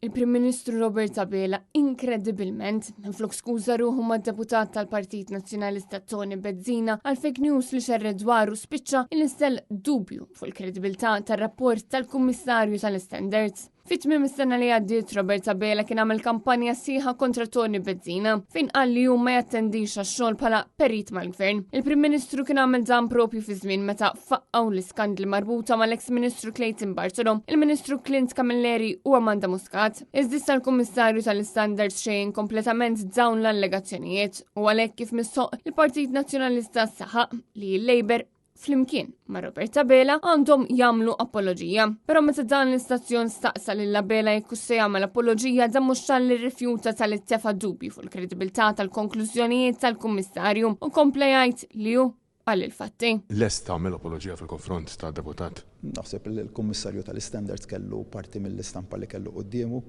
Il-Prim Ministru Robert Abela inkredibilment minflok skuża ruħu mad-deputat tal-Partit Nazzjonalista Tony Bezzina għal fake news li xerred dwaru spiċċa il-nistell dubju fuq il-kredibilità tar-rapport tal-Kummissarju tal-Standards. Fit-tmiem is-sena li għaddiet Robert Abela kien għamel kampanja sħiħa kontra Tony Bezzina fejn qal li hu ma jattendix għax-xogħol bħala perit mal-gvern. Il-Prim Ministru kien għamel dan propju fi żmien meta faqqgħu l-iskandli marbuta mal-eks Ministru Clayton Bartolo, il-Ministru Clint Camilleri u Amanda Muscat. Iżda issa l-Kummissarju tal-Istandards xejn kompletament dawn l-allegazzjonijiet u għalhekk kif mistoq il-Partit Nazzjonalista saħaq li l-Labour flimkien ma' Robert Abela għandhom jagħmlu apoloġija. Però meta dan l-istazzjon staqsa lil Abela jekk se jagħmel apoloġija dan mhux talli rrifjuta tal tefa' dubju fuq il-kredibilità tal-konklużjonijiet tal-Kummissarju u kompla jgħid li hu qal il-fatti. Lest tagħmel apoloġija fil-konfront ta' deputat? Naħseb li l-Kummissarju tal-Istandards kellu parti mill-istampa li kellu quddiemu.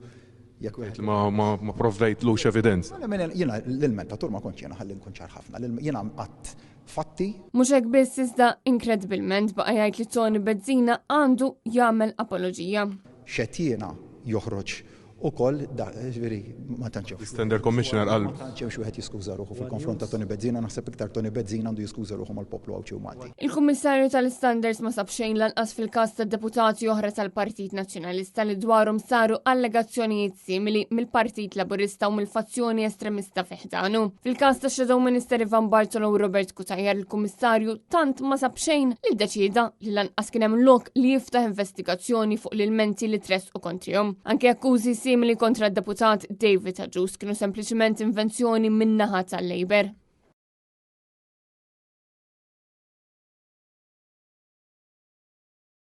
Jekk wieħed ma ma provdejtlux evidenza. Jiena l-ilmentatur ma kontx jiena ħalli nkun ċar ħafna. Jiena qatt fatti. Mhux hekk biss iżda inkredibilment baqa' jgħid li Tony Bezzina għandu jagħmel apoloġija. X'qed jiena joħroġ ukoll da ġifieri ma tantx hemm. Standard Commissioner qal. Ma tantx hemm x'wieħed jiskuża ruħu fil-konfront ta' Tony Bezzina, naħseb iktar Tony Bezzina għandu jiskuża ruħu mal-poplu Għawdxi u Malti. Il-Kummissarju tal-Istandards ma sab xejn lanqas fil-każ ta' deputati oħra tal-Partit Nazzjonalista li dwarhom saru allegazzjonijiet simili mill-Partit Laburista u mill-fazzjoni estremista fi ħdanu. Fil-każ ta' Shadow Minister Ivan Bartolo u Robert Cutajar il-Kummissarju tant ma sab xejn li ddeċieda li lanqas kien hemm lok li jiftaħ investigazzjoni fuq l-ilmenti li tressqu kontrihom. Anke akkużi simili kontra d-deputat David Agius kienu sempliċiment invenzjoni min-naħa tal-Labour.